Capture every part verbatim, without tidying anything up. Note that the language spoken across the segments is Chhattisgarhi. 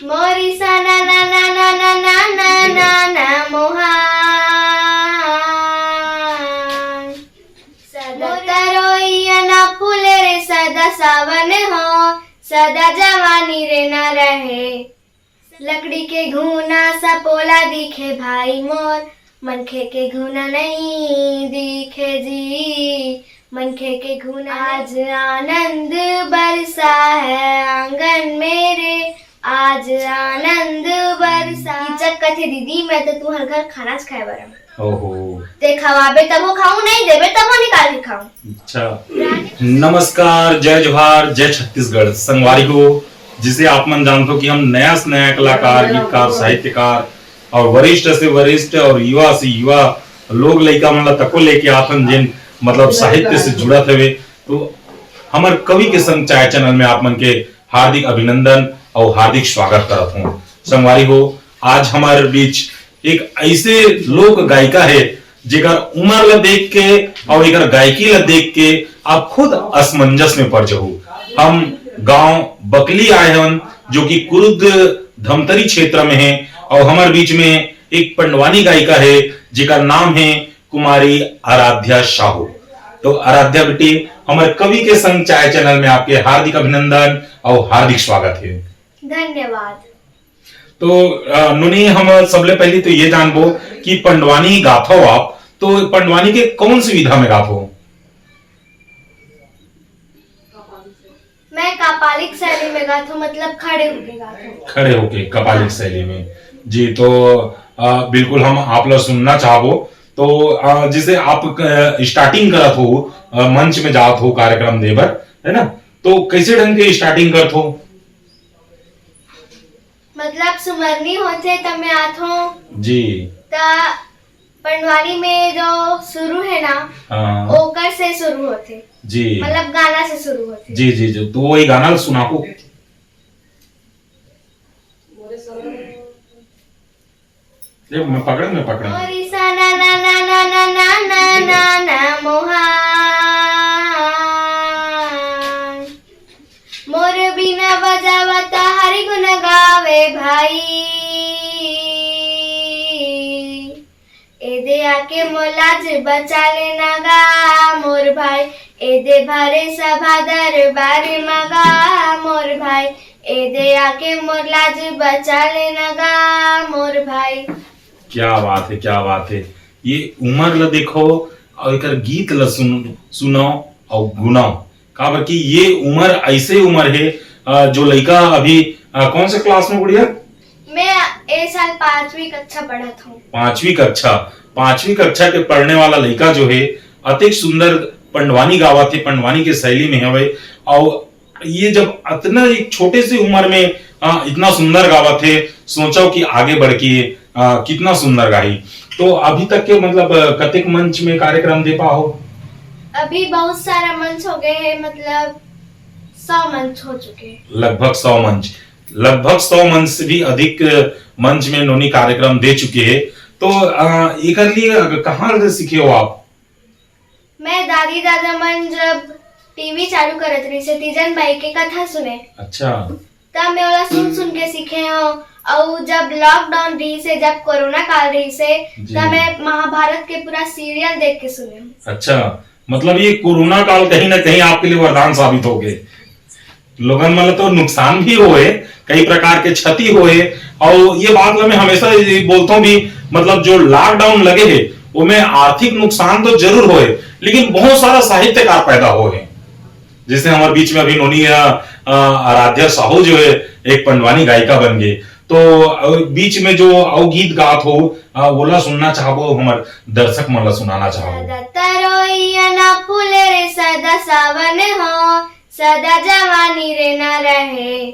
मोरी सा ना ना ना ना ना ना ना ना ना मोहान। सदा तरोइया ना फूले रे, सदा सावन हो, सदा जवानी रे ना रहे। लकड़ी के घूना सा पोला दिखे भाई मोर, मनखे के घूना नहीं दिखे जी, मनखे के घूना। आज आनंद बरसा है आंगन मेरे, आज आनंद बरसा। चक्का थे दीदी, मैं तो तुम्हारे घर खाना खाए बर आऊं। ओहो। ते खवाबे तभो खाऊं, नहीं देबे तभो निकाल के खाऊं। अच्छा। नमस्कार, जय जोहार, जय छत्तीसगढ़। संगवारी हो, जिसे आप मन जानते हो कि हम नया से नया कलाकार, गीतकार, साहित्यकार और वरिष्ठ से वरिष्ठ और युवा से युवा लोग लइका मन ला तको लेके आथन, जिन मतलब साहित्य से जुड़त हवे। तो हमर कवि के संग चाय चैनल में आप मन के हार्दिक अभिनंदन और हार्दिक स्वागत करत हूँ। संगवारी हो, आज हमारे बीच एक ऐसे लोक गायिका है, जेकर उम्र ला देख के और एकर गायकी ला देख के आप खुद असमंजस में पड़ जाहू। हम गांव बकली आए हन, जो कि कुरुद धमतरी क्षेत्र में है, और हमारे बीच में एक पंडवानी गायिका है, जेकर नाम है कुमारी आराध्या साहू। तो आराध्या बेटी, हमारे कवि के संग चाय चैनल में आपके हार्दिक अभिनंदन और हार्दिक स्वागत है। धन्यवाद। तो अ, नोनी, हम सबले पहले तो ये जानबो कि पंडवानी गाथो आप, तो पंडवानी के कौन सी विधा में गाथो? मैं कापालिक शैली में गाथो, मतलब खड़े होके गाथो। खड़े होके कापालिक शैली में। जी, तो अ, बिल्कुल हम आप ला सुनना चाहबो। तो अ, जैसे आप स्टार्टिंग करत हो, अ, मंच में जात हो कार्यक्रम देबर, है ना, तो कैसे ढंग के स्टार्टिंग करत हो? मतलब सुमरनी होथे त मैं आथो जी। त पंडवानी में जो शुरू है ना, हाँ। ओकर से शुरू होथे। जी। मतलब गाना से शुरू होथे। जी, जी, जी। तो वही गाना सुनाओ। ये मैं पकड़, मैं पकड़। मोरी सा ना ना ना ना ना ना ना ना ना मोहान। मोर बिना बजावत हरि गुण गावे भाई। एदे आके मोर लाज बचा लेना गा मोर भाई। एदे भरे सभा दरबार मगा मोर भाई। एदे आके मोर लाज बचा लेना गा मोर भाई। क्या बात है, क्या बात है। ये उम्र ला देखो और एकर गीत ला सुन, सुनाओ और गुनाओ। काबर कि ये उम्र ऐसे उम्र है, अ, जो लइका अभी, अ, कौन से क्लास में, गुड़िया? मैं ए साल पांचवी कक्षा पढ़त हूँ। पांचवी कक्षा, पांचवी कक्षा के पढ़ने वाला लइका जो है, अतिक सुंदर पंडवानी गावत है, पंडवानी के शैली में हवे। और ये जब अतना एक छोटे से उम्र में, अ, इतना सुंदर गावत है, सोचो कि आगे बढ़ के, अ, कितना सुंदर गाही। तो अभी तक के मतलब, अ, कतेक मंच में कार्यक्रम दे पाहो? अभी बहुत सारा मंच हो गए हैं, मतलब सौ मंच हो चुके हैं। लगभग सौ मंच, लगभग सौ मंच से भी अधिक मंच में नोनी कार्यक्रम दे चुके हैं। तो, अ, एकर लिए कहाँ से सीखे हो आप? मैं दादी दादा मन जब टीवी चालू करत रहिसे तीजन बाई के कथा सुने। अच्छा। तब मैं ओला सुन सुन के सीखे हूँ। और जब लॉकडाउन रहिसे, जब कोरोना काल रहिसे, जी। तब मैं महाभारत के पूरा सीरियल देख के सुने हूँ। अच्छा, मतलब ये कोरोना काल कहीं ना कहीं आपके लिए वरदान साबित हो गए। लोगन मन ल तो नुकसान भी होए, कई प्रकार के क्षति होए, और ये बात ल मैं हमेशा ये बोलता हूँ भी, मतलब जो लॉकडाउन लगे है, ओमे आर्थिक नुकसान तो जरूर होए, लेकिन बहुत सारा साहित्यकार पैदा होए। जैसे हमारे बीच में अभी नोनी, अ, अ, आराध्या साहू जो है, एक पंडवानी गायिका बन गई, तो अ, बीच में जो अउ गीत गात हो, अ, ओला सुनना चाहबो हमर दर्शक मन ला सुनाना चाहबो। सदा तरोइया ना फूले रे, सदा सावन हो, सदा जवानी रे ना रहे,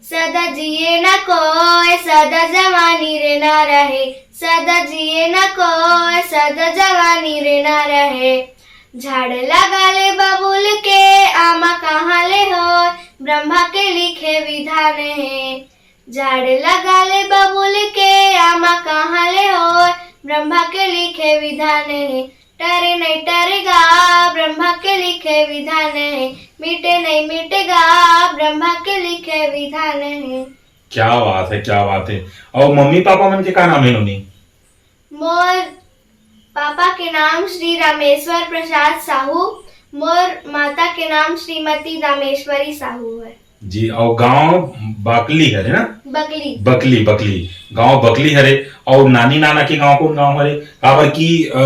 सदा जिए ना कोय, सदा जवानी रे ना रहे, सदा जिए ना कोय, सदा जवानी रे ना रहे। झाड़ लगा ले बबूल के, आमा कहाँ ले हो, ब्रह्मा के लिखे विधान है। झाड़ लगा ले बबूल के, आमा कहाँ ले हो, ब्रह्मा के लिखे विधान है। टरे नहीं टरेगा, ब्रह्मा के लिखे विधान है। मिटे नहीं मिटेगा, ब्रह्मा के लिखे विधान है। क्या बात है, क्या बात है। और मम्मी पापा मन के का नाम है नोनी? मोर पापा के नाम श्री रामेश्वर प्रसाद साहू, मोर माता के नाम श्रीमती रामेश्वरी साहू है। जी, और गांव बकली हरे ना? बकली। बकली, बकली, गांव बकली हरे। और नानी नाना के गांव कौन गांव हरे? काबर कि अ,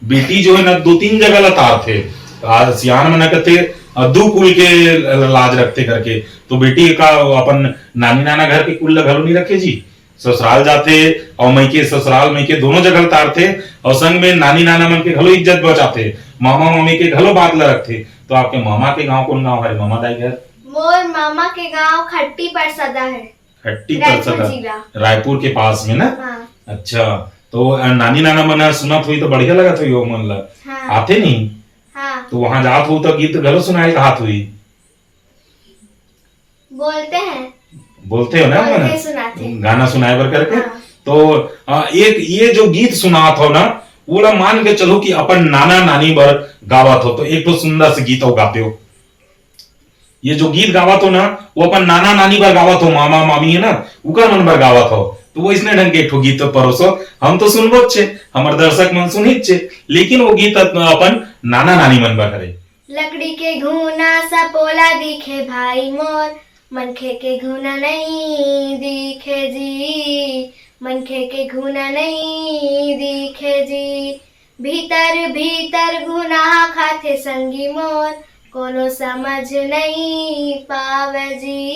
बेटी जो है ना, दो तीन जगह ला तारथे। आ, सियान मन कहथे, अ, दू कुल के ल-, लाज रखथे करके। तो बेटी का अपन नानी नाना घर के कुल ला घलो नहीं रखे जी, ससुराल जाथे और मइके, ससुराल मइके दोनों जगह तारथे। और संग में नानी नाना मन के घलो इज्जत बचाथे, मामा मामी के घलो बात ला रखथे। तो आपके मामा के गांव कौन गांव हरे, मामा दाई घर? मोर मामा के गांव खट्टी परसदा है। खट्टी रायपुर परसदा, जिला। रायपुर के पास में ना? हाँ। अच्छा, तो अ, नानी नाना मन ह सुनत होई तो बढ़िया लगत होई वो मन ला। हाँ। आथे नहीं? हाँ। तो वहां जात हो तो गीत घलो सुनाए कहात होई? बोलते हैं। बोलते हो ना बोलते मन? सुनाते। गाना सुनाए बर करके। हाँ। तो अ, एक ये जो गीत सुनात हो ना, ओला मान के चलो कि अपन नाना नानी बर गावत हो, तो एक ठो सुंदर से गीत हो गाते हो। ये जो गीत गावत हो ना, वो अपन नाना नानी बर गावत हो, मामा मामी है ना, उकर मन बर गावत हो। तो वो इसने ढंग के एक ठो गीत परोसो, हम तो सुनबो छे, हमर दर्शक मन सुनही छे, लेकिन वो गीत अप-, अपन नाना नानी मन बर हरे। लकड़ी के घूना सपोला दिखे भाई मोर, मनखे के घूना नहीं दिखे जी, मनखे के घूना नहीं दिखे जी। भीतर भीतर घुना खाथे संगी मोर, कोनो समझ नहीं पावे जी,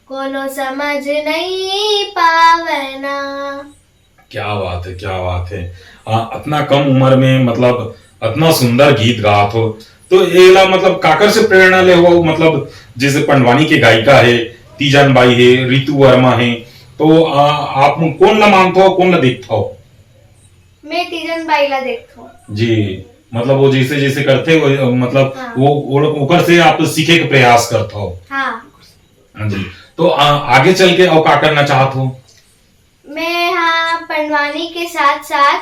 कोनो समझ नहीं पावे ना। क्या बात है, क्या बात है। आ, अतना कम उम्र में, मतलब, अतना सुंदर गीत गात हो, तो एला, मतलब, काकर से प्रेरणा ले हो? मतलब, जैसे पंडवानी के गायिका है, तीजन बाई है, रितु वर्मा है, तो आ, आप कौन ला मानत हो, कौन ला देखत हो? मैं तीजन बाई ला देखत हूँ। जी, मतलब, वो जैसे जैसे करते, वो, मतलब, हाँ। वो, वो ओकर से आप सीखे के प्रयास करत हो। हाँ। हाँ जी। तो आ, आगे चल के और का करना चाहत हो? मैं, हाँ, पंडवानी के साथ साथ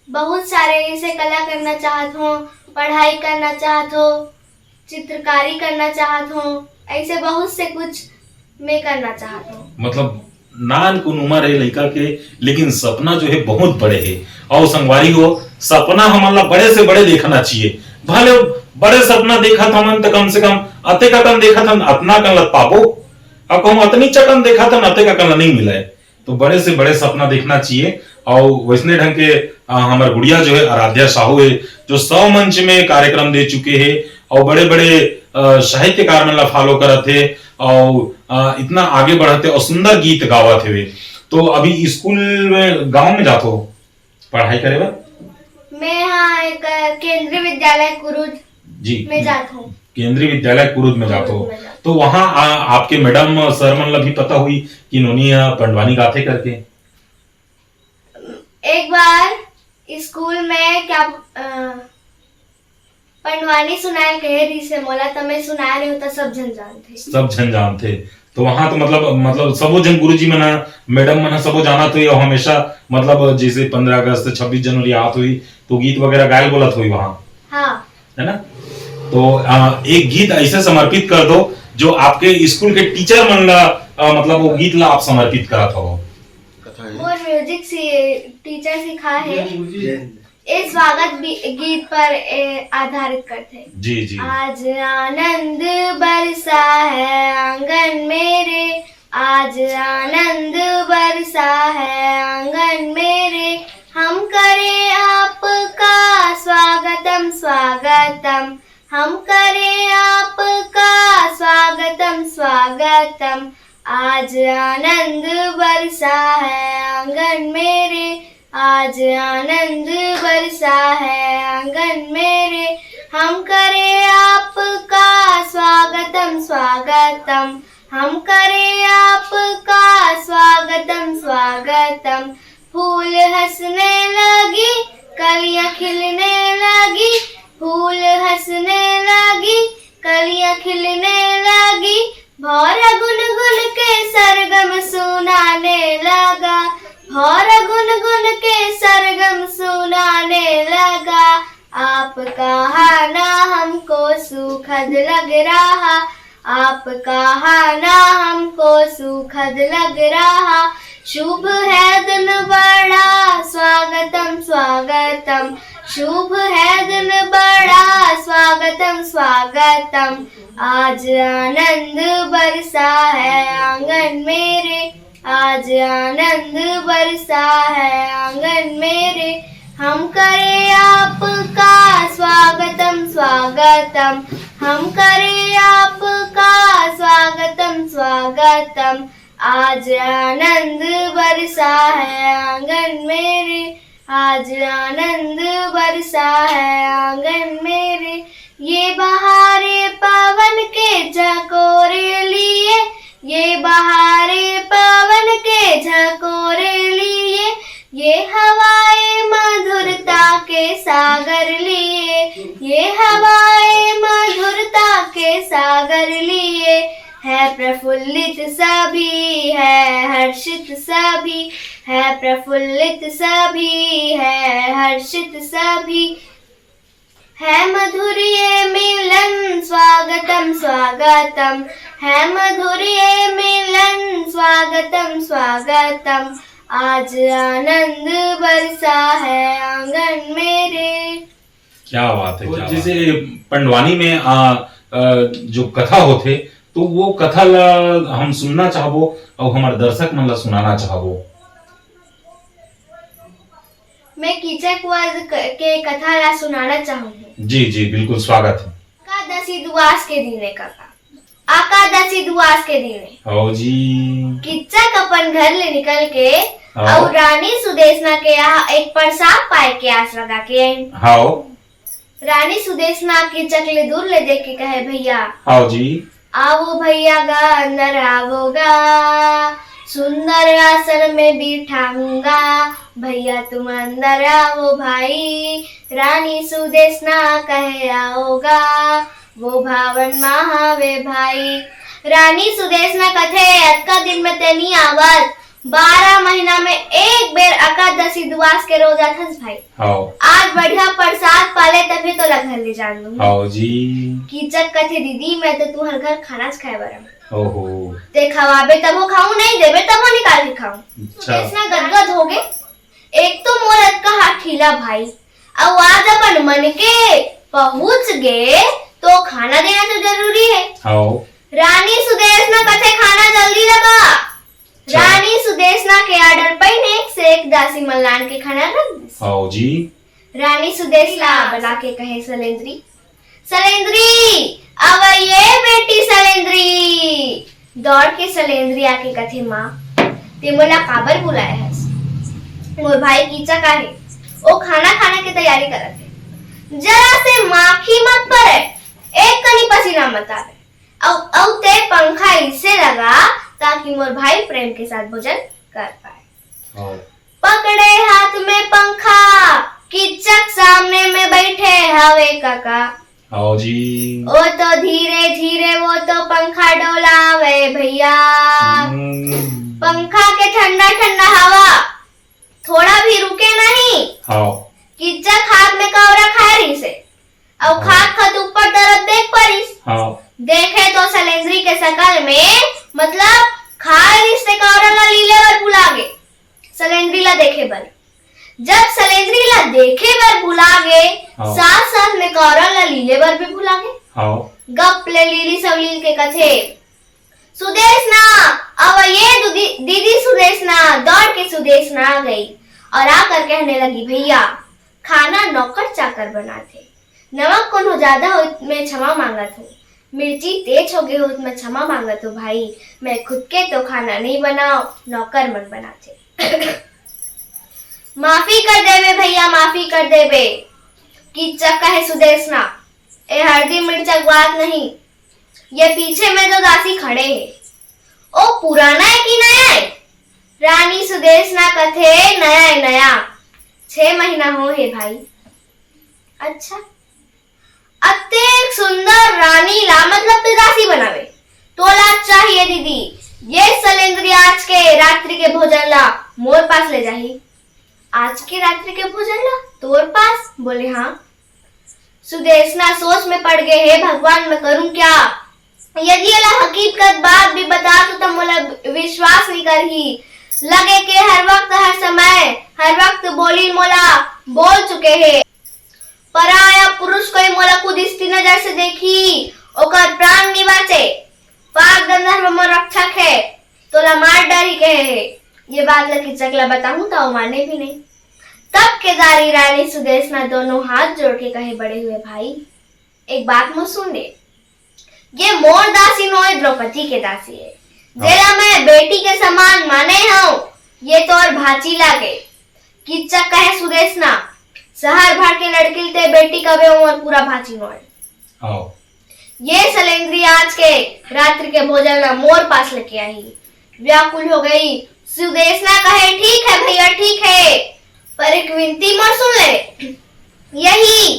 बहुत सारे ऐसे कला करना चाहत हूँ, पढ़ाई करना चाहत हूँ, चित्रकारी करना चाहत हूँ, ऐसे बहुत से कुछ मैं करना चाहत हूँ। मतलब, नान कुन उम्र है लड़का के, लेकिन सपना जो है बहुत बड़े है। और संगवारी हो, सपना हमन ला बड़े से बड़े देखना चाहिए। भले बड़े सपना देखत हमन, तो कम से कम अतेक अकन देखत हन, अतना कन ला पाबो। अब कहूँ अतनी चकन देखत हन, अतेक अकन ला नहीं मिले। तो बड़े से बड़े सपना देखना चाहिए। और वैसने ढंग के, आ, हमर गुड़िया जो है, आराध्या साहू है, जो सौ मंच में कार्यक्रम दे चुके है और बड़े-बड़े, आ, साहित्यकार मन ला follow करत है और, आ, इतना आगे बढ़त है और सुंदर गीत गावत है। तो अभी स्कूल में, गांव में जात हो पढ़ाई करे बर? मैं, हाँ, एक केंद्रीय विद्यालय कुरुद जी। में जात हूँ। केंद्रीय विद्यालय कुरुद में जात हो। कुरुद में जात। तो वहाँ आ, आपके मैडम सर मन ला भी पता हुई कि नोनी ह पंडवानी गाथे करके? एक बार स्कूल में क्या, अ, पंडवानी सुनाए कहे रही से मोला, त मैं सुनाए रही हूँ, त सब झन जानथे। सब झन जानथे। तो वहाँ तो, मतलब, मतलब, सबो झन गुरुजी मन ह, मैडम मन ह, सबो जानत होई, और हमेशा, मतलब, जैसे पंद्रह अगस्त, छब्बीस जनवरी आत होई, तो गीत वगैरह गायल बोलत होई वहाँ। हाँ। है ना? तो, आ, एक गीत ऐसे समर्पित कर दो, जो आपके स्कूल के टीचर मन ला, आ, मतलब, वो गीत ला आप समर्पित करत हो। कथा है। मोर म्यूजिक से टीचर सिखाए है। ये स्वागत भी-, गीत पर, ए, आधारित करते हैं। जी, जी। आज आनंद बरसा है आंगन मेरे, आज आनंद बरसा है आंगन मेरे, हम करें आपका स्वागतम, स्वागतम, हम करें आपका स्वागतम, स्वागतम। आज आनंद बरसा है आंगन मेरे, आज आनंद बरसा है आंगन मेरे, हम करें आपका स्वागतम, स्वागतम, हम करें आपका स्वागतम, स्वागतम। फूल हंसने लगी, कलियां खिलने लगी, फूल हंसने लगी, कलियां खिलने लगी, भौरा गुनगुन के सरगम सुनाने लगा, भौरा गुनगुन के सरगम सुनाने लगा। आपका आना हमको सुखद लग रहा, आपका आना हमको सुखद लग रहा। शुभ है दिन बड़ा, स्वागतम स्वागतम। शुभ है दिन बड़ा, स्वागतम स्वागतम। आज आनंद बरसा है आंगन मेरे, आज आनंद बरसा है आंगन मेरे। हम करें आपका स्वागतम स्वागतम, हम करें आपका स्वागतम स्वागतम। आज आनंद बरसा है आंगन मेरे, आज आनंद बरसा है आंगन मेरे। ये बहारे पवन के झकोरे लिए, ये बहारे पवन के झकोरे लिए, ये हवाएं मधुरता के सागर लिए, ये हवाएं मधुरता के सागर लिए। है प्रफुल्लित सभी, है हर्षित सभी, है प्रफुल्लित सभी, है हर्षित सभी। है मधुर ये मिलन स्वागतम स्वागतम, है मधुर ये मिलन स्वागतम स्वागतम। आज आनंद बरसा है आंगन मेरे। क्या बात है, तो क्या जैसे बात है। पंडवानी में आ, आ, जो कथा होथे, तो वो कथा ला हम सुनना चाहबो और हमारे दर्शक मन ला सुनाना चाहबो। मैं कीचक वध क-, के कथा ला सुनाना चाहूँ। जी, जी, बिल्कुल स्वागत है। एकादशी दुवास के दिन है काका, एकादशी दुवास के दिन है। हव जी। कीचक अपन घर ले निकल के हव। अउ रानी सुदेशना के यहाँ एक प्रसाद पाए के आस लगा के आइन। हव। रानी सुदेशना कीचक ले दूर ले देख के कहे, "भैया।" हव जी। "आओ भैया गा, अंदर आओ गा, सुंदर आसन में बिठाऊंगा, भैया तुम अंदर आओ भाई।" रानी सुदेशना कहे, "आओ गा, वो भावन माँ हवे भाई।" रानी सुदेशना कथे, "अतका दिन में ते नी आवत, बारह महीना में एक बेर एकादशी दुवास के रोज आथस भाई। हव। आज बढ़िया प्रसाद पाले तभे तोला घर ले जान दूँ।" हव जी। कीचक कथे, "दीदी, मैं तो तुंहर घर खाना च खाए बर आऊँ। ओहो। ते खवाबे तभो खाऊँ, नहीं देबे तभो निकाल के खाऊँ।" अच्छा। सुदेशना गदगद हो गे। "एक तो मोर अतका हठीला भाई, अउ आज अपन मन के पहुँच गे, तो खाना देना तो जरूरी है।" हव। रानी सुदेशना कथे, "खाना जल्दी लगा।" अच्छा। रानी सुदेशना के order पईन एक से एक दासी मन ला आन के खाना रख दिस। हव जी। रानी सुदेशना बला के कहे, "सलेंद्री, सलेंद्री, अवइए बेटी सलेंद्री।" दौड़ के सलेंद्री आके कथे, "माँ, ते मोला काबर बुलाए हस? मोर भाई कीचक आहे, ओ खाना खाने के तैयारी करत हे। जरा से माखी मत परे, एक कनी पसीना मत आवे। अउ, अउ ते पंखा इसे लगा ताकि मोर भाई प्रेम के साथ भोजन कर पाए।" हव। पकड़े हाथ में पंखा, कीचक सामने में बैठे हवे काका। हव जी। ओ तो धीरे धीरे वो तो पंखा डोलावे भैया। हम्म। पंखा के ठंडा ठंडा हवा थोड़ा भी रुके नहीं। हव। कीचक हाथ में कौरा खाए रहिसे। अउ हाँ। खात खात ऊपर तरफ देख परिस। हाँ। देखे तो सलेंद्री के शकल में, मतलब, खाए रिहिस ते कौरा ला लीले बर भुला गे। सलेंद्री ला देखे बर। जब सलेंद्री ला देखे बर भुला गे, हाँ। साथ साथ में कौरा ला लीले बर भी भुला गे। हाँ। गप ले लीलिस अउ लील के कथे, "सुदेशना, अवइए दीदी, दीदी सुदेशना।" दौड़ के सुदेशना आ गई और आकर कहने लगी, "भैया, खाना नौकर चाकर बनाथे। नमक कोनो ज्यादा होत, मैं क्षमा मांगत हूँ। मिर्ची तेज हो गए होत, मैं क्षमा मांगत हूँ भाई। मैं खुद के तो खाना नहीं बनाओ, नौकर मन बनाथे।" "माफी कर देबे भैया, माफी कर देबे।" कीचक कहे सुदेशना, "ए हरदी मिर्चा के बात नहीं, ये पीछे में तो दासी खड़े हे, ओ पुराना है कि नया है?" रानी सुदेशना कथे, "नया है, नया। छह महीना हो हे भाई।" "अच्छा, अतेक सुंदर रानी ला, मतलब, ते दासी बनावे? तोला चाहिए दीदी, ये सलेंद्री आज के रात्रि के भोजन ला मोर पास ले जाही।" "आज के रात्रि के भोजन ला तोर पास?" बोले, "हाँ।" सुदेशना सोच में पड़ गए, "हे भगवान, मैं करूं क्या?" यदि एला हकीकत बात भी बताहूं त मोला विश्वास नइ करही। लगे के हर वक्त, हर समय, हर वक्त बोली मोला बोल चुके हे। पराया पुरुष कोई मोला कुदृष्टि नजर से देखही, ओकर प्राण नइ बांचे। पाक गंधर्व मोर रक्षक हे, तोला मार डारही कहे हे। ये बात ल कीचक ला बताहूं त ओ माने भी नहीं। तब केदारी रानी सुदेशना दोनों हाथ जोड़ के कहे, बड़े हुए भाई, एक बात मोर सुन ले। ये मोर दासी नोहे, द्रौपदी के दासी हे, हाँ। जेला मैं बेटी के समान माने हूं। ये तोर भांची लागे। कीचक कहे सुदेशना, शहर भर के लड़की ल ते बेटी कबे, मोर पूरा भांची नोहे। आओ। ये सलेंद्री आज के रात्रि के भोजन ला मोर पास लेके आही। व्याकुल हो गई। सुदेशना कहे, ठीक है भैया, ठीक है, पर एक विनती मोर सुन ले। यही,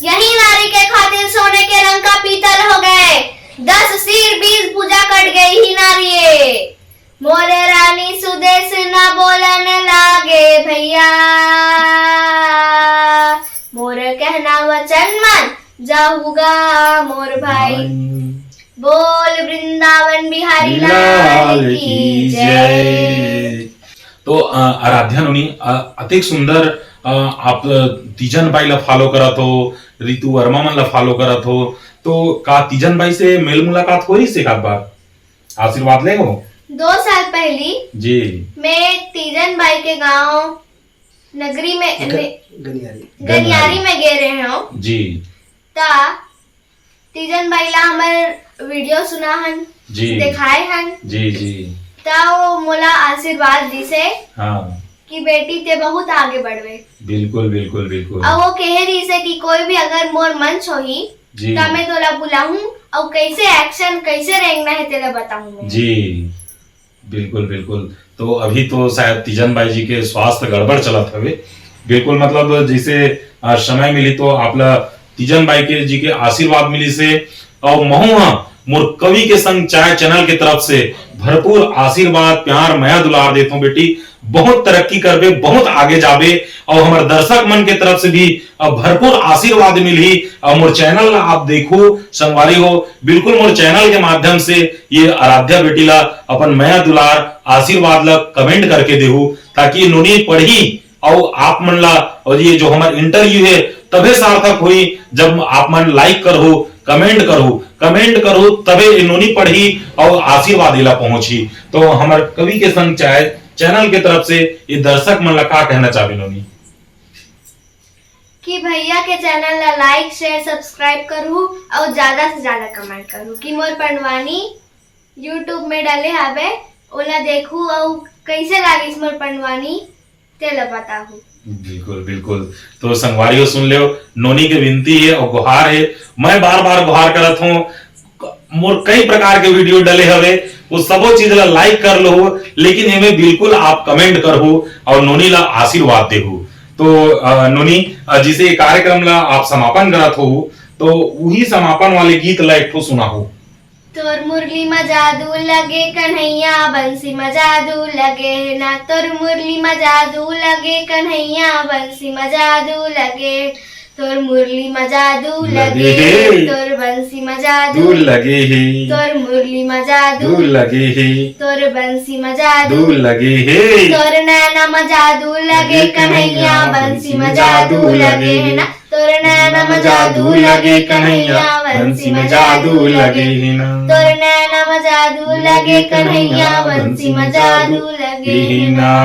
यही नारी के खातिर सोने के लंका पीतल हो गए। दस सिर बीस भुजा कट गई ही नारी ये। मोर रानी सुदेशना बोलन लागे, भैया, मोर कहना वचन मन जाहूगा मोर भाई। भाई। बोल वृंदावन बिहारी लाल लाल की की जय। जय। तो, अ, आराध्या नोनी, अ, अतेक सुंदर, अ, आप तीजन बाई ला फॉलो करत हो, रितु वर्मा मन ला फॉलो करत हो, तो का तीजन बाई से मेल मुलाकात होइस एक आध बार? आशीर्वाद ले हो? दो साल पहली जी। मैं तीजन बाई के गांव नगरी में, ग-, में गनियारी। गनियारी में गे रहे हूँ। जी। ता तीजन बाई ला हमर वीडियो सुना हन, जी। देखाए हन। जी, जी। ता वो मोला आशीर्वाद दिसे हाँ। कि बेटी ते बहुत आगे बढ़वे। बिल्कुल, बिल्कुल, बिल्कुल। अउ वो कहे रहिसे कि कोई भी अगर मोर मंच होही, जी। ता मैं तोला बुलाहूं, अउ कैसे एक्शन, कैसे रेंगना है, तेला बताहूं मैं। जी। बिल्कुल, बिल्कुल। तो अभी तो शायद तीजन बाई जी के स्वास्थ्य गड़बड़ चलत हवे। बिल्कुल, मतलब, जैसे, अ, समय मिली तो आप ला तीजन बाई के जी के आशीर्वाद मिलिसे। अउ महू ह मोर कवि के संग चाय चैनल के तरफ से भरपूर आशीर्वाद, प्यार, मया, दुलार देथों बेटी। बहुत तरक्की करबे, बहुत आगे जाबे। अउ हमर दर्शक मन के तरफ से भी अब भरपूर आशीर्वाद मिलही। अउ मोर चैनल ला आप देखू संगवारी हो, बिल्कुल मोर चैनल के माध्यम से ये आराध्या बेटी ला अपन मया दुलार आशीर्वाद ला कमेंट करके देहू, ताकि नोनी पढ़ही अउ आप मन ला, अउ ये जो हमर इंटरव्यू हे तभे सार्थक होही जब आप मन लाइक करहू, कमेंट करहू, कमेंट करहू तभे ये नोनी पढ़ही अउ आशीर्वाद एला पहुंचही। तो हमर कवि के संग चाय चैनल के तरफ से ये दर्शक मन ला का कहना चाहबे नोनी? कि भैया के चैनल ला लाइक, शेयर, सब्सक्राइब करहू अउ ज्यादा से ज्यादा कमेंट करहू कि मोर पंडवानी YouTube में डले हावे, ओला देखहू अउ कैसे लागिस मोर पंडवानी, तेला बताहू। बिल्कुल, बिल्कुल। तो संगवारी हो सुन लेव, नोनी के विनती हे अउ गुहार हे। मैं बार-बार गुहार करत हूँ, मोर कई प्रकार के वीडियो डले हवे, वो सबो चीज ला लाइक कर लो, लेकिन एमे बिल्कुल आप कमेंट करहू अउ नोनी ला आशीर्वाद देहू। तो, अ, नोनी, अ, जैसे ये कार्यक्रम ला आप समापन करत हो, तो उही समापन वाले गीत ला एक ठो सुनाहू। तोर मुरली म जादू लगे कन्हैया, बंसी म जादू लगे ना। तोर मुरली म जादू लगे कन्हैया, बंसी म जादू लगे। तोर मुरली म जादू लगे लगे हे। तोर बंसी म जादू दू लगे हे। तोर मुरली म जादू दू लगे हे। तोर बंसी म जादू दू लगे हे। तोर नैना म जादू लगे लगे कन्हैया, कन्हैया, बंसी म जादू लगे हे ना। तोर नैना म जादू लगे कन्हैया, बंसी म जादू लगे हे ना। तोर नैना म जादू लगे कन्हैया, बंसी म जादू लगे हे ना।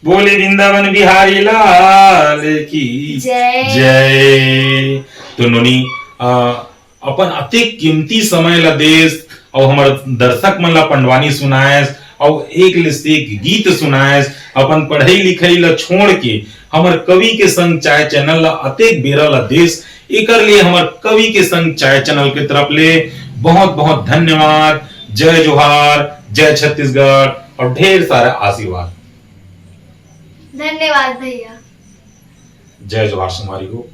बोले वृंदावन बिहारी लाल की जय। जय। तो नोनी, अ, अपन अतेक कीमती समय ला देस अउ हमर दर्शक मन ला पंडवानी सुनाएस अउ एक ले से एक गीत सुनाएस, अपन पढ़ई लिखई ला छोड़ के हमर कवि के संग चाय चैनल ला अतेक बेरा ला देस, एकर लिए हमर कवि के संग चाय चैनल के तरफ ले बहुत बहुत धन्यवाद। जय जोहार, जय छत्तीसगढ़ अउ ढेर सारा आशीर्वाद। धन्यवाद भैया। जय जोहार संगवारी हो।